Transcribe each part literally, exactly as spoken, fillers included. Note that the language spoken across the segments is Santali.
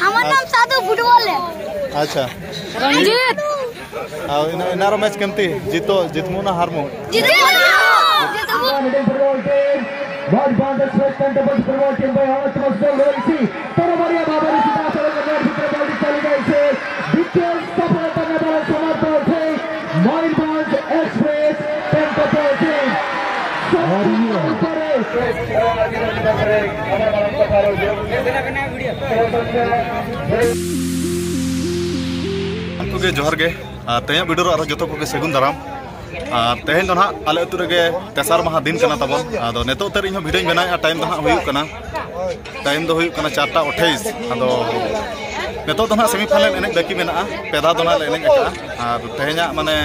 हमर नाम साधु फुटबॉल है। अच्छा। रंजीत। ଆଉ ଏନା ଏନାର ମ୍ୟାଚ୍ କେମିତି? ଜିତ ଜିତମୁ ନା ହାରମୁ? जीते। Watch Bangladesh West End Doubles Football Team by Ahmed Masud Raisi। ତରବାରିଆ ଭାବରେ ସିଧାସଳଖ ନେଟ୍ ଭିତରେ ବଲ୍ ଚାଲି ଯାଇଛି। ଦ୍ୱିତୀୟ ସଫଳତା ନେବାର ସମର୍ଥ ଅଟେ ମୟୂରଭଞ୍ଜ ଏକ୍ସପ୍ରେସ ଟେଣ୍ଟ ପକେଇଛି। ସନ୍ତାନ ଉପରେ ᱩᱱᱠᱩ ᱜᱮ ᱡᱚᱦᱟᱨ ᱜᱮ᱾ ᱟᱨ ᱛᱮᱦᱮᱧᱟᱜ video ᱨᱮ ᱟᱨᱦᱚᱸ ᱡᱚᱛᱚ ᱠᱚᱜᱮ ᱥᱟᱹᱜᱩᱱ ᱫᱟᱨᱟᱢ᱾ ᱟᱨ ᱛᱮᱦᱮᱧ ᱫᱚ ᱱᱟᱦᱟᱜ ᱟᱞᱮ ᱟᱹᱛᱩ ᱨᱮᱜᱮ ᱛᱮᱥᱟᱨ ᱢᱟᱦᱟ ᱫᱤᱱ ᱠᱟᱱᱟ ᱛᱟᱵᱚᱱ᱾ ᱟᱫᱚ ᱱᱤᱛᱚᱜ ᱩᱛᱟᱹᱨ ᱤᱧᱦᱚᱸ videoᱧ ᱵᱮᱱᱟᱣᱮᱫᱼᱟ᱾ Time ᱫᱚ ᱱᱟᱦᱟᱜ ᱦᱩᱭᱩᱜ ᱠᱟᱱᱟ, time ᱫᱚ ᱦᱩᱭᱩᱜ ᱠᱟᱱᱟ ᱪᱟᱨᱴᱟ ᱟᱴᱷᱟᱭᱤᱥ᱾ ᱟᱫᱚ ᱱᱤᱛᱚᱜ ᱫᱚ ᱱᱟᱦᱟᱜ semi final ᱮᱱᱮᱡ ᱵᱟᱹᱠᱤ ᱢᱮᱱᱟᱜᱼᱟ, ᱯᱮ ᱫᱷᱟᱣ ᱫᱚ ᱱᱟᱦᱟᱜ ᱞᱮ ᱮᱱᱮᱡ ᱟᱠᱟᱫᱼᱟ᱾ ᱟᱨ ᱛᱮᱦᱮᱧᱟᱜ ᱢᱟᱱᱮ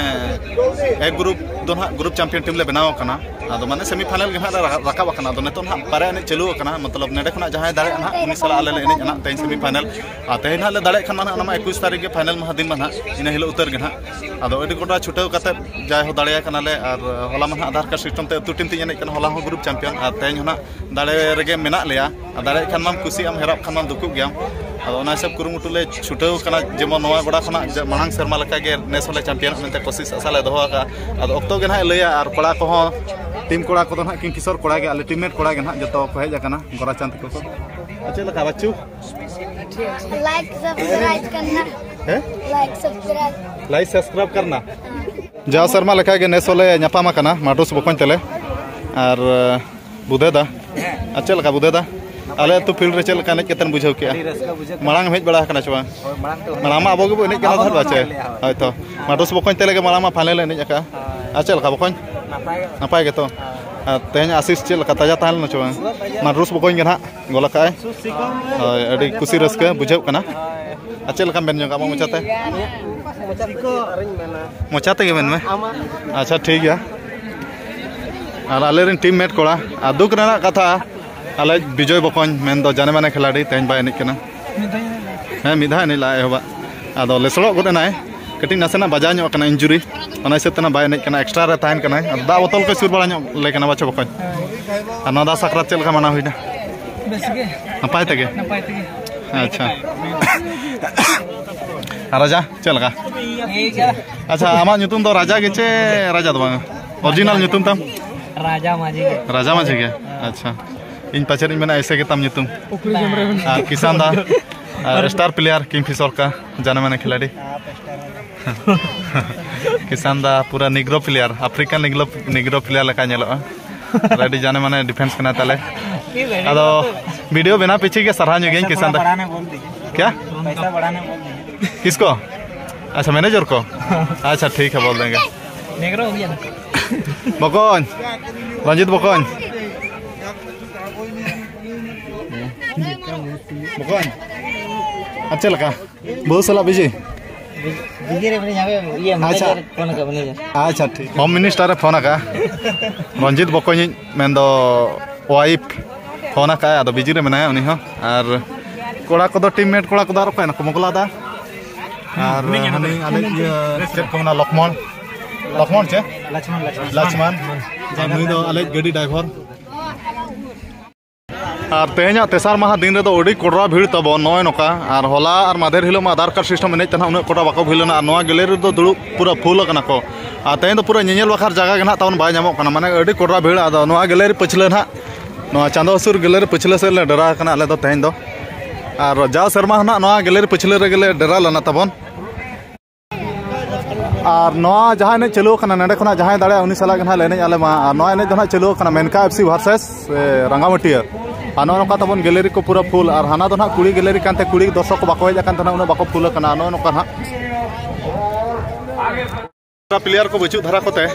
A group ᱫᱚ ᱱᱟᱦᱟᱜ group champion team ᱞᱮ ᱵᱮᱱᱟᱣ ᱟᱠᱟᱱᱟ᱾ ᱟᱫᱚ ᱢᱟᱱᱮ semi final ᱜᱮ ᱱᱟᱦᱟᱜ ᱞᱮ ᱨᱟᱠᱟᱵ ᱟᱠᱟᱱᱟ᱾ ᱟᱫᱚ ᱱᱤᱛᱚᱜ ᱱᱟᱦᱟᱜ ᱯᱟᱭᱨᱟ ᱮᱱᱮᱡ ᱪᱟᱹᱞᱩ ᱟᱠᱟᱱᱟ, ᱢᱚᱛᱞᱚᱵ ᱱᱚᱰᱮ ᱠᱷᱚᱱᱟᱜ ᱡᱟᱦᱟᱸᱭ ᱫᱟᱲᱮᱭᱟᱜᱼᱟ ᱱᱟᱦᱟᱜ ᱩᱱᱤ ᱥᱟᱞᱟᱜ ᱟᱞᱮ ᱞᱮ ᱮᱱᱮᱡᱼᱟ ᱱᱟᱦᱟᱜ ᱛᱮᱦᱮᱧ semi final᱾ ᱟᱨ ᱛᱮᱦᱮᱧ ᱱᱟᱦᱟᱜ ᱞᱮ ᱫᱟᱲᱮᱭᱟᱜ ᱠᱷᱟᱱ ᱢᱟ ᱱᱟᱦᱟᱜ ᱚᱱᱟ ᱢᱟ ᱮᱠᱩᱥ ᱛᱟᱹᱨᱤᱠᱷ ᱜᱮ final ᱢᱟᱦᱟ ᱫᱤᱱ ᱢᱟ ᱱᱟᱦᱟᱜ, ᱤᱱᱟᱹ ᱦᱤᱞᱳᱜ ᱩᱛᱟᱹᱨ ᱜᱮ ᱱᱟᱦᱟᱜ᱾ ᱟᱫᱚ ᱟᱹᱰᱤ ᱜᱚᱴᱟ ᱪᱷᱩᱴᱟᱹᱣ ᱠᱟᱛᱮᱫ ᱡᱟᱭᱦᱳᱠ ᱫᱟᱲᱮᱭᱟᱜ ᱠᱟᱱᱟᱞᱮ᱾ ᱟᱨ ᱦᱚᱞᱟ ᱢᱟ ᱱᱟᱦᱟᱜ ᱟᱫᱷᱟᱨ ᱠᱟᱨᱰ system ᱛᱮ ᱟᱹᱛᱩ team ᱛᱤᱧ ᱮᱱᱮᱡ ᱠᱟᱱᱟ, ᱦᱚᱞᱟ ᱦᱚᱸ group champion᱾ ᱟᱨ ᱛᱮᱦᱮᱧ ᱦᱚᱸ ᱱᱟᱦᱟᱜ ᱫᱟᱲᱮ ᱨᱮᱜᱮ ᱢᱮᱱᱟᱜ ᱞᱮᱭᱟ᱾ ᱟᱨ ᱫᱟᱲᱮᱭᱟᱜ ᱠᱷᱟᱱ ᱢᱟᱢ ᱠᱩᱥᱤᱜ ᱟᱢ, ᱦᱮᱨᱟᱜ ᱠᱷᱟᱱ ᱢᱟᱢ ᱫᱩᱠᱩᱜ ᱜᱮᱭᱟᱢ᱾ ᱟᱫᱚ ᱚᱱᱟ ᱦᱤᱥᱟᱹᱵ ᱠᱩᱨᱩᱢᱩᱴᱩ ᱞᱮ ᱪᱷᱩᱴᱟᱹᱣ ᱠᱟᱱᱟ, ᱡᱮᱢᱚᱱ ᱱᱚᱣᱟ ᱜᱚᱰᱟ ᱠᱷᱚᱱᱟᱜ ᱡᱮ ᱢᱟᱲᱟᱝ ᱥᱮᱨᱢᱟ ᱞᱮᱠᱟᱜᱮ ᱱᱮᱥ ᱦᱚᱸᱞᱮ ᱪᱟᱢᱯᱤᱭᱟᱱᱚᱜ ᱢᱮᱱᱛᱮ ᱠᱳᱥᱤᱥ ᱟᱥᱟ ᱞᱮ ᱫᱚᱦᱚ ᱟᱠᱟᱫᱼᱟ᱾ ᱟᱫᱚ ᱚᱠᱛᱚ ᱜᱮ ᱱᱟᱦᱟᱜ ᱮ ᱞᱟᱹᱭᱟ᱾ ᱟᱨ ᱠᱚᱲᱟ ᱠᱚᱦᱚᱸ, ᱴᱤᱢ ᱠᱚᱲᱟ ᱠᱚᱫᱚ ᱱᱟᱦᱟᱜ ᱠᱤᱝᱠᱤᱥᱚᱨ ᱠᱚᱲᱟ ᱜᱮ ᱱᱟᱦᱟᱜ, ᱡᱚᱛᱚ ᱠᱚ ᱦᱮᱡ ᱟᱠᱟᱱᱟ, ᱜᱳᱨᱟᱪᱟᱸᱫᱽ ᱠᱚᱠᱚ᱾ ᱟᱨ ᱪᱮᱫ ᱞᱮᱠᱟ ᱵᱟᱪᱪᱩ? लाइक सब्सक्राइब करना। ᱦᱮᱸ? Like subscribe. लाइक सब्सक्राइब करना। ᱡᱟᱣ ᱥᱮᱨᱢᱟ ᱞᱮᱠᱟᱜᱮ ᱱᱮᱥ ᱦᱚᱸᱞᱮ ᱧᱟᱯᱟᱢ ᱟᱠᱟᱱᱟ ᱢᱟᱰᱨᱩᱥ ᱵᱚᱠᱚᱧ ᱛᱮᱞᱮ᱾ ᱟᱨ ᱵᱩᱫᱷᱟᱹ ᱫᱟ᱾ ᱟᱨ ᱪᱮᱫ ᱞᱮᱠᱟ ᱵᱩᱫᱷᱟᱹ ᱫᱟ? ᱟᱞᱮ ᱟᱹᱛᱩ field ᱨᱮ ᱪᱮᱫ ᱞᱮᱠᱟ ᱮᱱᱮᱡ ᱠᱟᱛᱮᱢ ᱵᱩᱡᱷᱟᱹᱣ ᱠᱮᱜᱼᱟ? ᱟᱹᱰᱤ ᱨᱟᱹᱥᱠᱟᱹ ᱵᱩᱡᱷᱟᱹᱜ ᱠᱟᱱᱟ᱾ ᱢᱟᱲᱟᱝ ᱮᱢ ᱦᱮᱡ ᱵᱟᱲᱟ ᱟᱠᱟᱱᱟ ᱪᱮ ᱵᱟᱝ? ᱦᱳᱭ, ᱢᱟᱲᱟᱝ ᱛᱮ ᱦᱩᱭ ᱢᱟᱲᱟᱝ ᱢᱟ ᱟᱵᱚ ᱜᱮᱵᱚ ᱮᱱᱮᱡ ᱠᱟᱱᱟ ᱟᱵᱚ ᱛᱟᱦᱮᱸᱫ, ᱜᱮᱵᱚᱱ ᱵᱟᱪᱮ? ᱮᱱᱮᱡ ᱞᱮᱜᱼᱟ, ᱦᱳᱭ᱾ ᱦᱳᱭ ᱛᱚ᱾ ᱢᱟᱰᱨᱩᱥ ᱵᱚᱠᱚᱧ ᱛᱮᱞᱮ ᱜᱮ ᱢᱟᱲᱟᱝ ᱢᱟ final ᱞᱮ ᱮᱱᱮᱡ ᱟᱠᱟᱫᱼᱟ᱾ ᱦᱳᱭ᱾ ᱟᱨ ᱪᱮᱫ ᱞᱮᱠᱟ ᱵᱚᱠᱚᱧ? ᱱᱟᱯᱟᱭ ᱜᱮ᱾ ᱱᱟᱯᱟᱭ ᱜᱮᱛᱚ? ᱦᱳᱭ᱾ ᱟᱨ ᱛᱮᱦᱮᱧ ᱟᱥᱤᱥ ᱪᱮᱫ ᱞᱮᱠᱟ ᱛᱟᱡᱟ ᱛᱟᱦᱮᱸ ᱞᱮᱱᱟ ᱪᱮ ᱵᱟᱝ? ᱯᱩᱨᱟᱹ ᱛᱟᱡᱟ᱾ ᱢᱟᱰᱨᱩᱥ ᱵᱚᱠᱚᱧ ᱜᱮ ᱱᱟᱦᱟᱜ ᱜᱳᱞ ᱟᱠᱟᱫᱼᱟᱭ᱾ ᱦᱳᱭ, ᱟᱹᱰᱤ ᱠᱩᱥᱤ ᱨᱟᱹᱥᱠᱟᱹ ᱵᱩᱡᱷᱟᱹᱜ ᱠᱟᱱᱟ᱾ ᱦᱳᱭ᱾ ᱟᱨ ᱪᱮᱫ ᱞᱮᱠᱟᱢ ᱢᱮᱱ ᱡᱚᱝ ᱟᱢᱟᱜ ᱢᱚᱪᱟᱛᱮ? ᱢᱚᱪᱟ ᱛᱮᱜᱮ ᱢᱮᱱ ᱢᱮ᱾ ᱟᱪᱪᱷᱟ, ᱴᱷᱤᱠ ᱜᱮᱭᱟ᱾ ᱟᱨ ᱟᱞᱮᱨᱮᱱ team mate ᱠᱚᱲᱟ, ᱟᱨ ᱫᱩᱠ ᱨᱮᱱᱟᱜ ᱠᱟᱛᱷᱟ, ᱟᱞᱮ ᱵᱤᱡᱚᱭ ᱵᱚᱠᱚᱧ ᱢᱮᱱᱫᱚ ᱡᱟᱱᱮ ᱢᱟᱱᱮ ᱠᱷᱤᱞᱟᱲᱤ ᱛᱮᱦᱮᱧ ᱵᱟᱭ ᱮᱱᱮᱡ ᱠᱟᱱᱟ᱾ ᱦᱮᱸ, ᱢᱤᱫ ᱫᱷᱟᱣ ᱮᱱᱮᱡ ᱞᱟᱜᱼᱟ ᱮᱦᱚᱵᱟᱜ, ᱟᱫᱚ ᱞᱮᱥᱲᱚᱜ ᱜᱚᱫ ᱮᱱᱟᱭ, ᱠᱟᱹᱴᱤᱡ ᱱᱟᱥᱮᱱᱟᱜ ᱵᱟᱡᱟᱣ ᱧᱚᱜ ᱠᱟᱱᱟ, injury, ᱚᱱᱟ ᱦᱤᱥᱟᱹᱵ ᱛᱮ ᱱᱟᱜ ᱵᱟᱭ ᱮᱱᱮᱡ ᱠᱟᱱᱟ, extra ᱨᱮ ᱛᱟᱦᱮᱱ ᱠᱟᱱᱟᱭ᱾ ᱟᱫᱚ ᱫᱟᱜ ᱵᱚᱛᱚᱞ ᱠᱚᱭ ᱥᱩᱨ ᱵᱟᱲᱟ ᱧᱚᱜ ᱞᱮ ᱠᱟᱱᱟ ᱵᱟᱪᱷᱟ ᱵᱚᱠᱚᱧ᱾ ᱟᱨ ᱱᱚᱣᱟ ᱫᱟᱜ ᱥᱟᱠᱨᱟᱛ ᱪᱮᱫ ᱞᱮᱠᱟ ᱢᱟᱱᱟᱣ ᱦᱩᱭᱱᱟ? ᱵᱮᱥ ᱜᱮ᱾ ᱱᱟᱯᱟᱭ ᱛᱮᱜᱮ? ᱱᱟᱯᱟᱭ ᱛᱮᱜᱮ᱾ ᱟᱪᱪᱷᱟ᱾ ᱟᱨ ᱨᱟᱡᱟ, ᱪᱮᱫ ᱞᱮᱠᱟ? ᱟᱪᱪᱷᱟ, ᱟᱢᱟᱜ ᱧᱩᱛᱩᱢ ᱫᱚ ᱨᱟᱡᱟ ᱜᱮ ᱪᱮ ᱨᱟᱡᱟ ᱫᱚ ᱵᱟᱝ? ᱚᱨᱤᱡᱤᱱᱟᱞ ᱧᱩᱛᱩᱢ ᱛᱟᱢ? ᱨᱟᱡᱟ ᱢᱟᱹᱡᱷᱤ ᱜᱮ᱾ ᱨᱟᱡᱟ ᱢᱟᱹᱡᱷᱤ ᱜᱮ? ᱟᱪᱪᱷᱟ᱾ ᱤᱧ ᱯᱟᱪᱮᱫ ᱤᱧ ᱢᱮᱱᱟ ᱮᱭᱥᱮ ᱜᱮ ᱛᱟᱢ ᱧᱩᱛᱩᱢ᱾ ᱟᱨ ᱠᱤᱥᱟᱱ ᱫᱟ, ᱟᱨ ᱥᱴᱟᱨ ᱯᱞᱮᱭᱟᱨ, ᱠᱤᱝ ᱯᱷᱤᱥᱚᱨ ᱠᱟ, ᱡᱟᱱᱮ ᱢᱟᱱᱮ ᱠᱷᱤᱞᱟᱲᱤ᱾ ᱠᱤᱥᱟᱱ ᱫᱟ ᱯᱩᱨᱟᱹ Negro player, African Negro, Negro player ᱞᱮᱠᱟ ᱧᱮᱞᱚᱜᱼᱟ᱾ ᱟᱹᱰᱤ ᱡᱟᱱᱮ ᱢᱟᱱᱮ ᱰᱤᱯᱷᱮᱱᱥ ᱠᱟᱱᱟ ᱛᱟᱞᱮ᱾ ᱟᱫᱚ ᱵᱷᱤᱰᱤᱭᱳ ᱵᱮᱱᱟᱣ ᱯᱤᱪᱷᱤ ᱜᱮ ᱥᱟᱨᱦᱟᱣ ᱧᱚᱜ ᱜᱮᱧ ᱠᱤᱥᱟᱱ ᱫᱟ᱾ पैसा बढ़ाने बोल दीजिए। क्या? पैसा बढ़ाने बोल दीजिए। किसको? अच्छा, मैनेजर को? अच्छा, ठीक है, बोल देंगे। नेगरो हो गया ना। ᱵᱚᱠᱚᱧ, ᱨᱚᱧᱡᱤᱛ ᱵᱚᱠᱚᱧ᱾ ᱵᱚᱠᱚᱧ, ᱟᱨ ᱪᱮᱫ ᱞᱮᱠᱟ? ᱵᱟᱹᱦᱩ ᱥᱟᱞᱟᱜ ᱵᱤᱡᱤ? ᱵᱤᱡᱤ ᱨᱮ ᱢᱮᱱᱟᱹᱧᱟ, ᱦᱟᱯᱮ, ᱤᱭᱟᱹ, ᱟᱪᱪᱷᱟ᱾ ᱢᱮᱱᱮᱡᱟᱨ ᱯᱷᱳᱱ ᱟᱠᱟᱫ, ᱢᱮᱱᱮᱡᱟᱨ᱾ ᱟᱪᱪᱷᱟ, ᱴᱷᱤᱠ᱾ ᱦᱳᱢ ᱢᱤᱱᱤᱥᱴᱟᱨ ᱮ ᱯᱷᱳᱱ ᱟᱠᱟᱫᱼᱟ, ᱨᱚᱧᱡᱤᱛ ᱵᱚᱠᱚᱧᱤᱡ, ᱢᱮᱱᱫᱚ ᱣᱟᱭᱤᱯ, ᱯᱷᱳᱱ ᱟᱠᱟᱫᱼᱟᱭ, ᱟᱫᱚ ᱵᱤᱡᱤ ᱨᱮ ᱢᱮᱱᱟᱭᱟ ᱩᱱᱤ ᱦᱚᱸ᱾ ᱟᱨ ᱠᱚᱲᱟ ᱠᱚᱫᱚ, ᱴᱤᱢ ᱢᱮᱴ ᱠᱚᱲᱟ ᱠᱚᱫᱚ ᱟᱨ ᱚᱠᱚᱭ ᱱᱟᱠᱚ? ᱢᱚᱜᱚᱞᱟ ᱫᱟ ᱟᱨ ᱦᱟᱹᱱᱤ ᱟᱞᱮ ᱤᱭᱟᱹ, ᱪᱮᱫ ᱠᱚ ᱢᱮᱱᱟ, ᱞᱚᱠᱷᱢᱚᱬ, ᱞᱚᱠᱷᱢᱚᱬ ᱪᱮ? ᱞᱚᱪᱷᱢᱚᱱ, ᱞᱚᱪᱷᱢᱚᱱ᱾ ᱞᱚᱪᱷᱢᱚᱱ᱾ ᱟᱨ ᱱᱩᱭ ᱫᱚ ᱟᱞᱮ ᱜᱟᱹᱰᱤ ᱰᱨᱟᱭᱵᱷᱟᱨ᱾ ᱟᱨ ᱛᱮᱦᱮᱧᱟᱜ ᱛᱮᱥᱟᱨ ᱢᱟᱦᱟ ᱫᱤᱱ ᱨᱮᱫᱚ ᱟᱹᱰᱤ ᱠᱚᱰᱨᱟ ᱵᱷᱤᱲ ᱛᱟᱵᱚᱱ ᱱᱚᱜᱼᱚᱭ ᱱᱚᱝᱠᱟ᱾ ᱟᱨ ᱦᱚᱞᱟ ᱟᱨ ᱢᱟᱫᱷᱮᱨ ᱦᱤᱞᱳᱜ ᱢᱟ ᱟᱫᱷᱟᱨ ᱠᱟᱨᱰ ᱥᱤᱥᱴᱮᱢ ᱮᱱᱮᱡ ᱛᱟᱦᱮᱱᱟ, ᱩᱱᱟᱹᱜ ᱠᱚᱰᱨᱟ ᱵᱟᱠᱚ ᱵᱷᱤᱲ ᱞᱮᱱᱟ᱾ ᱟᱨ ᱱᱚᱣᱟ ᱜᱮᱞᱟᱨᱤ ᱨᱮᱫᱚ ᱫᱩᱲᱩᱵ ᱯᱩᱨᱟᱹ ᱯᱷᱩᱞ ᱟᱠᱟᱱᱟ ᱠᱚ᱾ ᱟᱨ ᱛᱮᱦᱮᱧ ᱫᱚ ᱯᱩᱨᱟᱹ ᱧᱮᱧᱮᱞ ᱵᱟᱠᱷᱨᱟ ᱡᱟᱭᱜᱟ ᱜᱮ ᱱᱟᱦᱟᱜ ᱛᱟᱵᱚᱱ ᱵᱟᱭ ᱧᱟᱢᱚᱜ ᱠᱟᱱᱟ, ᱢᱟᱱᱮ ᱟᱹᱰᱤ ᱠᱚᱰᱨᱟ ᱵᱷᱤᱲ᱾ ᱟᱫᱚ ᱱᱚᱣᱟ ᱜᱮᱞᱟᱨᱤ ᱯᱟᱹᱪᱷᱞᱟᱹ ᱱᱟᱦᱟᱜ, ᱱᱚᱣᱟ ᱪᱟᱸᱫᱚ ᱦᱟᱹᱥᱩᱨ ᱜᱮᱞᱟᱨᱤ ᱯᱟᱹᱪᱷᱞᱟᱹ ᱥᱮᱫ ᱞᱮ ᱰᱮᱨᱟ ᱟᱠᱟᱱᱟ ᱟᱞᱮ ᱫᱚ ᱛᱮᱦᱮᱧ ᱫᱚ᱾ ᱟᱨ ᱡᱟᱣ ᱥᱮᱨᱢᱟ ᱦᱚᱸ ᱱᱟᱦᱟᱜ ᱱᱚᱣᱟ ᱜᱮᱞᱟᱨᱤ ᱯᱟᱹᱪᱷᱞᱟᱹ ᱨᱮᱜᱮ ᱞᱮ ᱰᱮᱨᱟ ᱞᱮᱱᱟ ᱛᱟᱵᱚᱱ᱾ ᱟᱨ ᱱᱚᱣᱟ ᱡᱟᱦᱟᱸ ᱮᱱᱮᱡ ᱪᱟᱹᱞᱩ ᱟᱠᱟᱱᱟ, ᱱᱚᱸᱰᱮ ᱠᱷᱚᱱᱟᱜ ᱡᱟᱦᱟᱸᱭ ᱫᱟᱲᱮᱭᱟᱜᱼᱟ, ᱩᱱᱤ ᱥᱟᱞᱟᱜ ᱜᱮ ᱱᱟᱦᱟᱜ ᱞᱮ ᱮᱱᱮᱡ ᱟᱞᱮ ᱢᱟ᱾ ᱟᱨ ᱱᱚᱣᱟ ᱮᱱᱮᱡ ᱫᱚ ᱱᱟᱦᱟᱜ ᱪᱟᱹᱞᱩ ᱟᱠᱟᱱᱟ, ᱢᱮᱱᱠᱟ ᱮᱯᱷ ᱥᱤ ᱵᱷᱟᱨᱥᱮᱥ, ᱮ, ᱨᱟᱸᱜᱟᱢᱟᱹᱴᱤᱭᱟᱹ᱾ ᱟᱨ ᱱᱚᱜᱼᱚ ᱱᱚᱝᱠᱟ ᱛᱟᱵᱚᱱ ᱜᱮᱞᱟᱨᱤ ᱠᱚ ᱯᱩᱨᱟᱹ ᱯᱷᱩᱞ, ᱟᱨ ᱦᱟᱱᱟ ᱫᱚ ᱱᱟᱦᱟᱜ ᱠᱩᱲᱤ ᱜᱮᱞᱟᱨᱤ ᱠᱟᱱᱛᱮ ᱠᱩᱲᱤ ᱫᱚᱨᱥᱚᱠ ᱠᱚ ᱵᱟᱠᱚ ᱦᱮᱡ ᱟᱠᱟᱱ ᱛᱟᱦᱮᱱᱟ, ᱩᱱᱟᱹᱜ ᱵᱟᱠᱚ ᱯᱷᱩᱞ ᱟᱠᱟᱱᱟ᱾ ᱱᱚᱜᱼᱚ ᱱᱚᱝᱠᱟ ᱱᱟᱦᱟᱜ ᱮᱠᱥᱴᱨᱟ ᱯᱞᱮᱭᱟᱨ ᱠᱚ ᱵᱟᱹᱪᱩᱜ ᱫᱷᱟᱨᱟ ᱠᱚᱛᱮ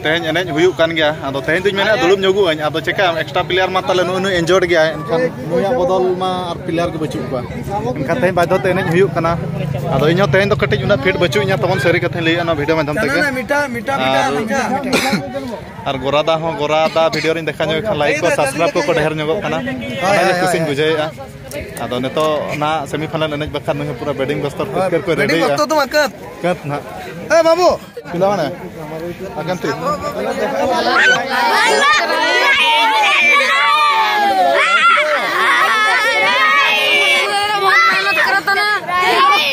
ᱛᱮᱦᱮᱧ ᱮᱱᱮᱡ ᱦᱩᱭᱩᱜ ᱠᱟᱱ ᱜᱮᱭᱟ᱾ ᱟᱫᱚ ᱛᱮᱦᱮᱧ ᱫᱩᱧ ᱢᱮᱱᱟ ᱫᱩᱲᱩᱵ ᱧᱚᱜᱚᱜ ᱟᱹᱧ, ᱟᱫᱚ ᱪᱮᱠᱟᱭᱟᱢ, ᱮᱠᱥᱴᱨᱟ ᱯᱞᱮᱭᱟᱨ ᱢᱟ ᱛᱟᱞᱮ ᱱᱩᱭ, ᱱᱩᱭ ᱤᱱᱡᱚᱨᱰ ᱜᱮᱭᱟᱭ, ᱮᱱᱠᱷᱟᱱ ᱱᱩᱭᱟᱜ ᱵᱚᱫᱚᱞ ᱢᱟ ᱟᱨ ᱯᱞᱮᱭᱟᱨ ᱜᱮ ᱵᱟᱹᱪᱩᱜ ᱠᱚᱣᱟ, ᱮᱱᱠᱷᱟᱱ ᱛᱮᱦᱮᱧ ᱵᱟᱫᱽᱫᱷᱚ ᱛᱮ ᱮᱱᱮᱡ ᱦᱩᱭᱩᱜ ᱠᱟᱱᱟ᱾ ᱟᱫᱚ ᱤᱧ ᱦᱚᱸ ᱛᱮᱦᱮᱧ ᱫᱚ ᱠᱟᱹᱴᱤᱡ ᱩᱱᱟᱹᱜ ᱯᱷᱤᱴ ᱵᱟᱹᱪᱩᱜ ᱤᱧᱟ, ᱛᱟᱵᱚᱱ ᱥᱟᱹᱨᱤ ᱠᱟᱛᱷᱟᱧ ᱞᱟᱹᱭᱮᱫᱼᱟ ᱱᱚᱣᱟ ᱵᱷᱤᱰᱤᱭᱳ ᱢᱟᱫᱽᱫᱷᱚᱢ ᱛᱮᱜᱮ᱾ ᱟᱨ, ᱟᱨ ᱜᱚᱨᱟᱫᱟ ᱦᱚᱸ, ᱜᱚᱨᱟᱫᱟ ᱵᱷᱤᱰᱤᱭᱳ ᱨᱤᱧ ᱫᱮᱠᱷᱟᱣ ᱧᱚᱜ ᱠᱷᱟᱱ ᱞᱟᱭᱤᱠ ᱠᱚ, ᱥᱟᱵᱥᱠᱨᱟᱭᱤᱵ ᱠᱚᱠᱚ ᱰᱷᱮᱨ ᱧᱚᱜᱚᱜ ᱠᱟᱱᱟ, ᱚᱱᱟᱜᱮ ᱠᱩᱥᱤᱧ ᱵᱩᱡᱷᱟᱹᱣᱮᱫᱼᱟ᱾ ᱟᱫᱚ ᱱᱤᱛᱚᱜ ᱚᱱᱟ ᱥᱮᱢᱤ ᱯᱷᱟᱭᱱᱟᱞ ᱮᱱᱮᱡ ᱵᱟᱠᱷᱟᱱ ᱱᱩᱭ ᱦᱚᱸ ᱯᱩᱨᱟᱹ ᱵᱮᱰᱤᱝ ᱵᱚᱥᱛᱚᱨ ᱯᱟᱹᱛᱠᱟᱹᱨ ᱠᱚᱭ ᱨᱮᱰᱤᱭᱮᱫᱼᱟ᱾ ᱠᱟᱹᱛ ᱱᱟᱦᱟᱜ᱾ ᱮ ᱵᱟᱹᱵᱩ! ᱪᱮᱫᱟᱜ ᱢᱟᱱᱮ? ᱟᱠᱟᱱ ᱛᱤ?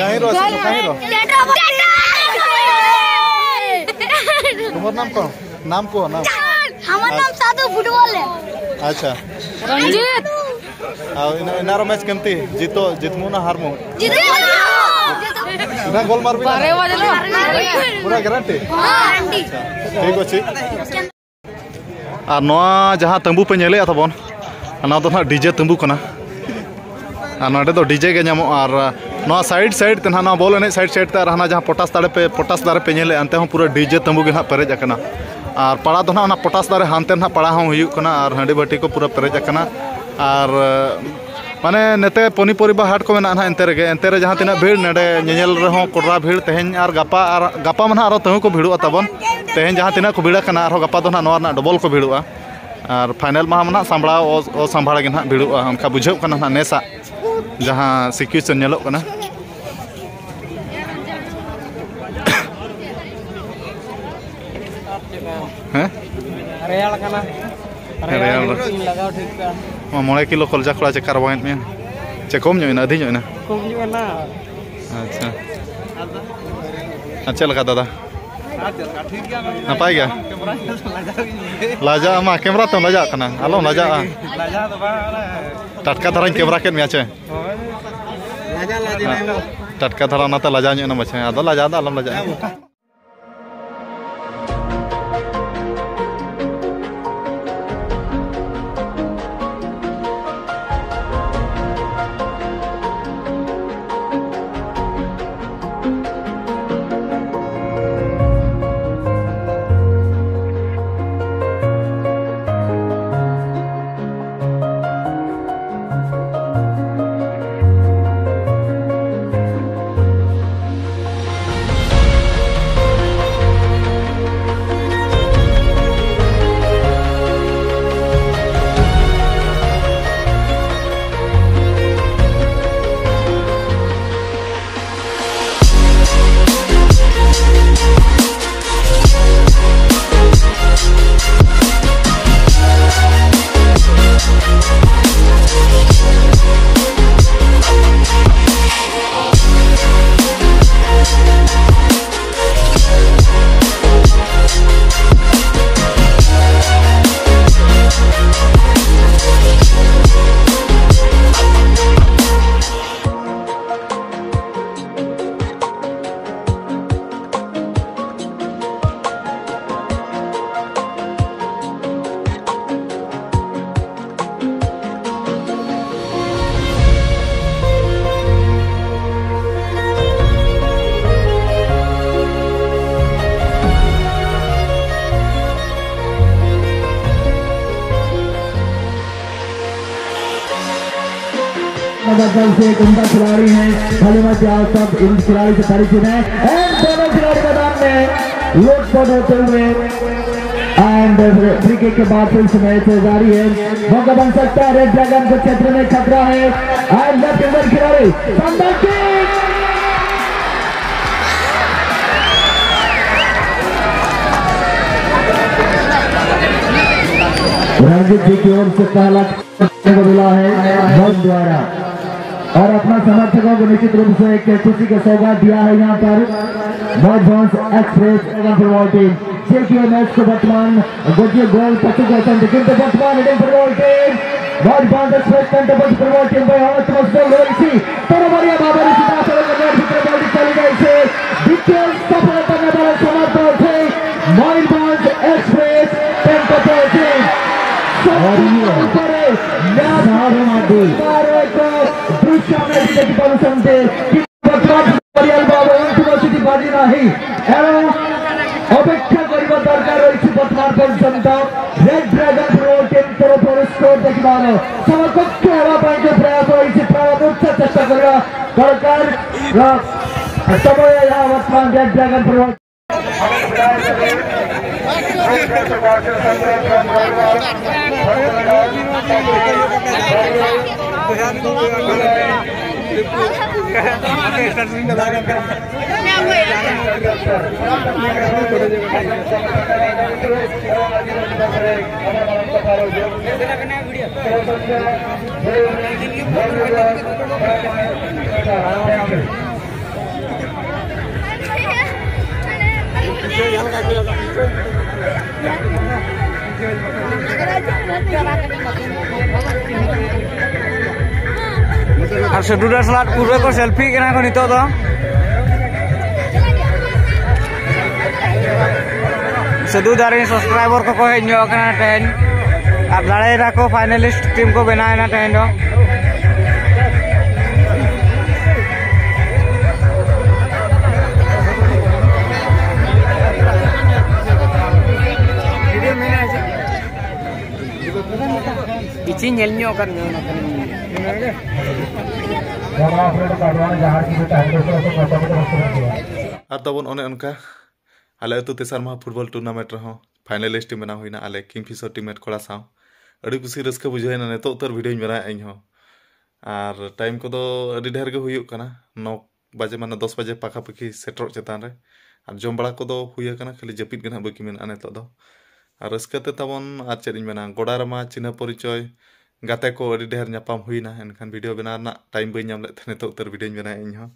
कहीं रहो, सिर्फ कहीं रहो। तुम्हारा नाम कौन? नाम को नाम। আমার নাম সাধু ফুটবল। अच्छा। রঞ্জিত। আর ইনা ইনারো ম্যাচ কেমতি? জিতো, জিতমু না হারমু? জিতে। ইনা গোল মারবি না? বারে বাজে না। পুরা গ্যারান্টি। ᱴᱷᱤᱠ ᱚᱪᱷᱮ᱾ ᱟᱨ ᱱᱚᱣᱟ ᱡᱟᱦᱟᱸ ᱛᱟᱹᱢᱵᱩ ᱯᱮ ᱧᱮᱞᱮᱫᱼᱟ ᱛᱟᱵᱚᱱ, ᱚᱱᱟ ᱫᱚ ᱱᱟᱦᱟᱜ ᱰᱤᱡᱮ ᱛᱟᱹᱢᱵᱩ ᱠᱟᱱᱟ᱾ ᱟᱨ ᱱᱚᱰᱮ ᱫᱚ ᱰᱤᱡᱮ ᱜᱮ ᱧᱟᱢᱚᱜᱼᱟ᱾ ᱟᱨ ᱱᱚᱣᱟ ᱥᱟᱭᱤᱰ ᱥᱟᱭᱤᱰ ᱛᱮ ᱱᱟᱦᱟᱜ, ᱱᱚᱣᱟ ᱵᱚᱞ ᱮᱱᱮᱡ ᱥᱟᱭᱤᱰ ᱥᱟᱭᱤᱰ ᱛᱮ ᱟᱨ ᱦᱟᱱᱟ ᱡᱟᱦᱟᱸ ᱯᱚᱴᱟᱥ ᱫᱟᱨᱮ ᱯᱮ, ᱯᱚᱴᱟᱥ ᱫᱟᱨᱮ ᱯᱮ ᱧᱮᱞᱮᱫᱼᱟ, ᱚᱱᱛᱮ ᱦᱚᱸ ᱯᱩᱨᱟᱹ ᱰᱤᱡᱮ ᱛᱟᱹᱢᱵᱩ ᱜᱮ ᱱᱟᱦᱟᱜ ᱯᱮᱨᱮᱡ ᱟᱠᱟᱱᱟ᱾ ᱟᱨ ᱯᱟᱲᱟ ᱫᱚ ᱱᱟᱦᱟᱜ ᱚᱱᱟ ᱯᱚᱴᱟᱥ ᱫᱟᱨᱮ ᱦᱟᱱᱛᱮ ᱱᱟᱦᱟᱜ ᱯᱟᱲᱟ ᱦᱚᱸ ᱦᱩᱭᱩᱜ ᱠᱟᱱᱟ᱾ ᱟᱨ ᱦᱟᱺᱰᱤ ᱵᱷᱟᱹᱴᱤ ᱠᱚ ᱯᱩᱨᱟᱹ ᱯᱮᱨᱮᱡ ᱟᱠᱟᱱᱟ᱾ ᱟᱨ ᱢᱟᱱᱮ ᱱᱮᱛᱮ ᱯᱚᱱᱤ ᱯᱚᱨᱤᱵᱟ ᱦᱟᱴ ᱠᱚ ᱢᱮᱱᱟᱜᱼᱟ ᱱᱟᱦᱟᱜ, ᱮᱱᱛᱮ ᱨᱮᱜᱮ, ᱮᱱᱛᱮ ᱨᱮ ᱡᱟᱦᱟᱸ ᱛᱤᱱᱟᱹᱜ ᱵᱷᱤᱲ, ᱱᱚᱰᱮ ᱧᱮᱧᱮᱞ ᱨᱮᱦᱚᱸ ᱠᱚᱰᱨᱟ ᱵᱷᱤᱲ᱾ ᱛᱮᱦᱮᱧ ᱟᱨ ᱜᱟᱯᱟ, ᱟᱨ ᱜᱟᱯᱟ ᱢᱟ ᱱᱟᱦᱟᱜ ᱟᱨᱚ ᱛᱟᱹᱦᱩ ᱠᱚ ᱵᱷᱤᱲᱚᱜᱼᱟ ᱛᱟᱵᱚᱱ᱾ ᱛᱮᱦᱮᱧ ᱡᱟᱦᱟᱸ ᱛᱤᱱᱟᱹᱜ ᱠᱚ ᱵᱷᱤᱲ ᱟᱠᱟᱱᱟ, ᱟᱨᱦᱚᱸ ᱜᱟᱯᱟ ᱫᱚ ᱱᱟᱦᱟᱜ ᱱᱚᱣᱟ ᱨᱮᱱᱟᱜ ᱰᱚᱵᱚᱞ ᱠᱚ ᱵᱷᱤᱲᱚᱜᱼᱟ᱾ ᱟᱨ ᱯᱷᱟᱭᱱᱮᱞ ᱢᱟᱦᱟ ᱢᱟ ᱱᱟᱦᱟᱜ ᱥᱟᱢᱵᱲᱟᱣ ᱚ-, ᱚᱥᱟᱢᱵᱷᱟᱲ ᱜᱮ ᱱᱟᱦᱟᱜ ᱵᱷᱤᱲᱚᱜᱼᱟ, ᱚᱱᱠᱟ ᱵᱩᱡᱷᱟᱹᱜ ᱠᱟᱱᱟ ᱱᱟᱦᱟᱜ ᱱᱮᱥᱟᱜ ᱡᱟᱦᱟᱸ ᱥᱤᱪᱩᱭᱮᱥᱚᱱ ᱧᱮᱞᱚᱜ ᱠᱟᱱᱟ᱾ ᱦᱮᱸ? ᱨᱮᱭᱟᱲ ᱠᱟᱱᱟ᱾ ᱨᱮᱭᱟᱲ ᱨᱮᱭᱟᱲ ᱫᱚ᱾ ᱞᱟᱜᱟᱣ ᱴᱷᱤᱠ ᱠᱟᱜᱼᱟ᱾ ᱢᱟ ᱢᱚᱬᱮ ᱠᱤᱞᱳ ᱠᱚᱞᱡᱟ ᱠᱚᱲᱟ ᱪᱮᱠᱟ ᱨᱟᱵᱟᱝᱮᱫ ᱢᱮᱭᱟ? ᱪᱮ ᱠᱚᱢ ᱧᱚᱜ ᱮᱱᱟ, ᱟᱹᱫᱷᱤ ᱧᱚᱜ ᱮᱱᱟ? ᱠᱚᱢ ᱧᱚᱜ ᱮᱱᱟ᱾ ᱟᱪᱪᱷᱟ᱾ ᱟᱨ ᱪᱮᱫ ᱞᱮᱠᱟ ᱫᱟᱫᱟ? ᱟᱨ ᱪᱮᱫ ᱞᱮᱠᱟ? ᱴᱷᱤᱠ ᱜᱮᱭᱟ, ᱢᱮᱱᱠᱷᱟᱱ ᱱᱟᱯᱟᱭ ᱜᱮᱭᱟ? ᱠᱮᱢᱮᱨᱟ ᱧᱮᱞ ᱞᱟᱡᱟᱣ ᱜᱤᱧ ᱵᱩᱡᱷᱟᱹᱣ᱾ ᱞᱟᱡᱟᱜ ᱟᱢᱟ, ᱠᱮᱢᱮᱨᱟ ᱛᱮᱢ ᱞᱟᱡᱟᱜ ᱠᱟᱱᱟ? ᱟᱞᱚᱢ ᱞᱟᱡᱟᱜᱼᱟ᱾ ᱞᱟᱡᱟᱣ ᱫᱚ ᱵᱟᱝ, ᱚᱱᱟ ᱴᱟᱴᱠᱟ ᱫᱷᱟᱨᱟᱧ ᱠᱮᱢᱮᱨᱟ ᱠᱮᱫ ᱢᱮᱭᱟ ᱪᱮ? ᱦᱳᱭ᱾ ᱞᱟᱡᱟᱣ, ᱞᱟᱡᱟᱣ᱾ ᱴᱟᱴᱠᱟ ᱫᱷᱟᱨᱟ, ᱚᱱᱟᱛᱮ ᱞᱟᱡᱟᱣ ᱧᱚᱜ ᱮᱱᱟ ᱢᱟᱪᱷᱟ᱾ ᱟᱫᱚ ᱞᱟᱡᱟᱣ ᱫᱚ ᱟᱞᱚᱢ ᱞᱟᱡᱟᱜᱼᱟ᱾ से एक उम्दा खिलाड़ी हैं, भले मत जाओ, सब इन खिलाड़ी से परिचित हैं। एंड दोनों खिलाड़ी मैदान में लोटपोट होते हुए एंड फ्री किक के बाद फिर से मैच जारी है। मौका बन सकता है रेड ड्रैगन के क्षेत्र में, खतरा है। एंड लेफ्ट फिल्डर खिलाड़ी, शानदार किक। रणजीत जी की ओर से पहला को मिला है बॉल द्वारा। और अपना समर्थकों को निश्चित रूप से एक खुशी का सौगात दिया है यहाँ पर मौज एक्सप्रेस ड्रैगन फुटबॉल टीम। देखिए मैच को वर्तमान गोटियों गोल पचुक होते हैं, लेकिन तो वर्तमान ड्रैगन फुटबॉल टीम मौज एक्सप्रेस ड्रैगन फुटबॉल टीम भाई और तुम लोग इसी तरह बढ़िया बाबा ने सीधा सड़क का नेट भीतर बॉल चली गई से द्वितीय सफलता में बड़ा समर्थन थे। मयूरभंज एक्सप्रेस टेंट पहुंचे। और ये ऊपर है। सारे माटी। एक दृश्य में भी देखिए बाबू समझे कि वर्तमान परियाल बाबू अंतिम स्थिति बाजी नहीं। एवं अपेक्षा करिबा दरकार रही थी वर्तमान पर्यंत रेड ड्रैगन प्रो टीम तरफ स्कोर देखिबार समकक्ष होगा पाई जो प्रयास रही थी प्रारंभ उच्च चेष्टा करवा दरकार। समय यहाँ वर्तमान रेड ड्रैगन प्रो ᱟᱨ ᱥᱟᱹᱫᱷᱩ ᱫᱟ ᱥᱟᱞᱟᱜ ᱯᱩᱨᱟᱹ ᱠᱚ ᱥᱮᱞᱯᱷᱤ ᱠᱟᱱᱟ ᱠᱚ ᱱᱤᱛᱚᱜ ᱫᱚ᱾ ᱥᱟᱹᱫᱷᱩ ᱫᱟ ᱨᱮᱱ ᱥᱟᱵᱥᱠᱨᱟᱭᱵᱟᱨ ᱠᱚᱠᱚ ᱦᱮᱡ ᱧᱚᱜ ᱟᱠᱟᱱᱟ ᱛᱮᱦᱮᱧ, ᱟᱨ ᱫᱟᱲᱮᱭᱮᱱᱟ ᱠᱚ, ᱯᱷᱟᱭᱱᱟᱞᱤᱥᱴ ᱴᱤᱢ ᱠᱚ ᱵᱮᱱᱟᱣ ᱮᱱᱟ ᱛᱮᱦᱮᱧ ᱫᱚ᱾ ᱤᱪᱤᱧ ᱧᱮᱞ ᱧᱚᱜ ᱟᱠᱟᱫ ᱢᱮᱭᱟ ᱚᱱᱟ ᱠᱚᱨᱮ᱾ ᱱᱚᱣᱟ ᱠᱚᱨᱮ ᱫᱚ ᱠᱟᱰᱣᱟ ᱡᱟᱦᱟᱸ ᱠᱤᱪᱷᱩ ᱛᱟᱦᱮᱸ ᱫᱚᱨᱠᱟᱨ ᱥᱮ ᱱᱚᱣᱟ ᱠᱚᱨᱮ ᱫᱚ ᱵᱟᱠᱚ ᱵᱟᱲᱟᱭᱟ᱾ ᱟᱨ ᱛᱟᱵᱚᱱ ᱚᱱᱮ ᱚᱱᱠᱟ ᱟᱞᱮ ᱟᱹᱛᱩ ᱛᱮᱥᱟᱨ ᱢᱟᱦᱟ ᱯᱷᱩᱴᱵᱚᱞ ᱴᱩᱨᱱᱟᱢᱮᱱᱴ ᱨᱮᱦᱚᱸ ᱯᱷᱟᱭᱱᱟᱞᱤᱥᱴ ᱵᱮᱱᱟᱣ ᱦᱩᱭᱱᱟ ᱟᱞᱮ ᱠᱤᱝᱯᱷᱤᱥᱟᱨ ᱴᱤᱢᱮᱴ ᱠᱚᱲᱟ ᱥᱟᱶ᱾ ᱟᱹᱰᱤ ᱠᱩᱥᱤ ᱨᱟᱹᱥᱠᱟᱹ ᱵᱩᱡᱷᱟᱹᱣᱮᱱᱟ, ᱱᱤᱛᱚᱜ ᱩᱛᱟᱹᱨ ᱵᱷᱤᱰᱤᱭᱳᱧ ᱵᱮᱱᱟᱣᱮᱫᱼᱟ ᱤᱧᱦᱚᱸ᱾ ᱟᱨ ᱴᱟᱭᱤᱢ ᱠᱚᱫᱚ ᱟᱹᱰᱤ ᱰᱷᱮᱨ ᱜᱮ ᱦᱩᱭᱩᱜ ᱠᱟᱱᱟ, ᱱᱚ ᱵᱟᱡᱮ ᱢᱟᱱᱮ ᱫᱚᱥ ᱵᱟᱡᱮ ᱯᱟᱠᱟᱯᱟᱠᱤ ᱥᱮᱴᱮᱨᱚᱜ ᱪᱮᱛᱟᱱ ᱨᱮ᱾ ᱟᱨ ᱡᱚᱢ ᱵᱟᱲᱟ ᱠᱚᱫᱚ ᱦᱩᱭ ᱟᱠᱟᱱᱟ, ᱠᱷᱟᱹᱞᱤ ᱡᱟᱹᱯᱤᱫ ᱜᱮ ᱱᱟᱦᱟᱜ ᱵᱟᱹᱠᱤ ᱢᱮᱱᱟᱜᱼᱟ ᱱᱤᱛᱚᱜ ᱫᱚ᱾ ᱟᱨ ᱨᱟᱹᱥᱠᱟᱹ ᱛᱮ ᱛᱟᱵᱚᱱ ᱟᱨ ᱪᱮᱫ ᱤᱧ ᱢᱮᱱᱟ, ᱜᱚᱰᱟ ᱨᱮᱢᱟ ᱪᱤᱱᱦᱟᱹ ᱯᱚᱨᱤᱪᱚᱭ ᱜᱟᱛᱮ ᱠᱚ ᱟᱹᱰᱤ ᱰᱷᱮᱨ ᱧᱟᱯᱟᱢ ᱦᱩᱭᱱᱟ, ᱮᱱᱠᱷᱟᱱ ᱵᱷᱤᱰᱤᱭᱳ ᱵᱮᱱᱟᱣ ᱨᱮᱱᱟᱜ ᱴᱟᱭᱤᱢ ᱵᱟᱹᱧ ᱧᱟᱢ ᱞᱮᱫ ᱛᱟᱦᱮᱸ, ᱱᱤᱛᱚᱜ ᱩᱛᱟᱹᱨ ᱵᱷᱤᱰᱤᱭᱳᱧ ᱵᱮᱱᱟᱣᱮᱫᱼᱟ ᱤᱧᱦᱚᱸ᱾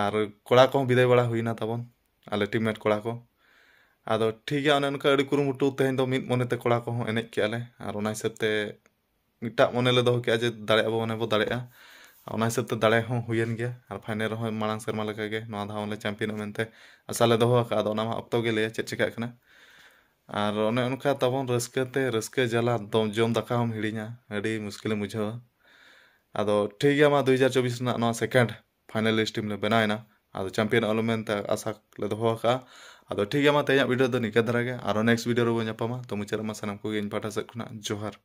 ᱟᱨ ᱠᱚᱲᱟ ᱠᱚᱦᱚᱸ ᱵᱤᱫᱟᱹᱭ ᱵᱟᱲᱟ ᱦᱩᱭᱱᱟ ᱛᱟᱵᱚᱱ, ᱟᱞᱮ ᱴᱤᱢᱢᱮᱴ ᱠᱚᱲᱟ ᱠᱚ᱾ ᱟᱫᱚ ᱴᱷᱤᱠ ᱜᱮᱭᱟ, ᱚᱱᱮ ᱚᱱᱠᱟ ᱟᱹᱰᱤ ᱠᱩᱨᱩᱢᱩᱴᱩ ᱛᱮᱦᱮᱧ ᱫᱚ ᱢᱤᱫ ᱢᱚᱱᱮᱛᱮ ᱠᱚᱲᱟ ᱠᱚᱦᱚᱸ ᱮᱱᱮᱡ ᱠᱮᱜᱼᱟ ᱞᱮ, ᱟᱨ ᱚᱱᱟ ᱦᱤᱥᱟᱹᱵ ᱛᱮ ᱢᱤᱫᱴᱟᱜ ᱢᱚᱱᱮ ᱞᱮ ᱫᱚᱦᱚ ᱠᱮᱜᱼᱟ ᱡᱮ ᱫᱟᱲᱮᱭᱟᱜ ᱟᱵᱚ, ᱢᱟᱱᱮ ᱵᱚ ᱫᱟᱲᱮᱭᱟᱜᱼᱟ᱾ ᱚᱱᱟ ᱦᱤᱥᱟᱹᱵ ᱛᱮ ᱫᱟᱲᱮ ᱦᱚᱸ ᱦᱩᱭᱮᱱ ᱜᱮᱭᱟ, ᱟᱨ ᱯᱷᱟᱭᱱᱮᱞ ᱨᱮᱦᱚᱸ ᱢᱟᱲᱟᱝ ᱥᱮᱨᱢᱟ ᱞᱮᱠᱟᱜᱮ ᱱᱚᱣᱟ ᱫᱷᱟᱣ ᱦᱚᱸᱞᱮ ᱪᱟᱢᱯᱤᱭᱟᱱᱚᱜ ᱢᱮᱱᱛᱮ ᱟᱥᱟ ᱞᱮ ᱫᱚᱦᱚ ᱟᱠᱟᱫᱼᱟ᱾ ᱟᱫᱚ ᱚᱱᱟ ᱢᱟ ᱚᱠᱛᱚ ᱜᱮ ᱞᱟᱹᱭᱟ ᱪᱮᱫ ᱪᱤᱠᱟᱹᱜ ᱠᱟᱱᱟ᱾ ᱟᱨ ᱚᱱᱮ ᱚᱱᱠᱟ ᱛᱟᱵᱚᱱ ᱨᱟᱹᱥᱠᱟᱹ ᱛᱮ ᱨᱟᱹᱥᱠᱟᱹ ᱡᱟᱞᱟ ᱫᱚ ᱡᱚᱢ ᱫᱟᱠᱟ ᱦᱚᱸᱢ ᱦᱤᱲᱤᱧᱟ, ᱟᱹᱰᱤ ᱢᱩᱥᱠᱤᱞᱮᱢ ᱵᱩᱡᱷᱟᱹᱣᱟ᱾ ᱟᱫᱚ ᱴᱷᱤᱠ ᱜᱮᱭᱟ, ᱢᱟ ᱫᱩ ᱦᱟᱡᱟᱨ ᱪᱚᱵᱵᱤᱥ ᱨᱮᱱᱟᱜ ᱱᱚᱣᱟ ᱥᱮᱠᱮᱱᱰ ᱯᱷᱟᱭᱱᱟᱞᱤᱥᱴ ᱴᱤᱢ ᱞᱮ ᱵᱮᱱᱟᱣ ᱮᱱᱟ᱾ ᱟᱫᱚ ᱪᱟᱢᱯᱤᱭᱟᱱᱚᱜ ᱟᱞᱚ ᱢᱮᱱᱛᱮ ᱟᱥᱟ ᱞᱮ ᱫᱚᱦᱚ ᱟᱠᱟᱫᱼᱟ᱾ ᱟᱫᱚ ᱴᱷᱤᱠ ᱜᱮᱭᱟ, ᱢᱟ ᱛᱮᱦᱮᱧᱟᱜ ᱵᱷᱤᱰᱤᱭᱳ ᱫᱚ ᱱᱤᱝᱠᱟᱹ ᱫᱷᱟᱨᱟ ᱜᱮ, ᱟᱨᱚ ᱱᱮᱠᱥᱴ ᱵᱷᱤᱰᱤᱭᱳ ᱨᱮᱵᱚᱱ ᱧᱟᱯᱟᱢᱟ᱾ ᱛᱚ ᱢᱩᱪᱟᱹᱫ ᱨᱮᱢᱟ ᱥᱟᱱᱟᱢ ᱠᱚᱜᱮ ᱤᱧ ᱯᱟᱦᱴᱟ ᱥᱮᱫ ᱠᱷᱚᱱᱟᱜ ᱡᱚᱦᱟᱨ᱾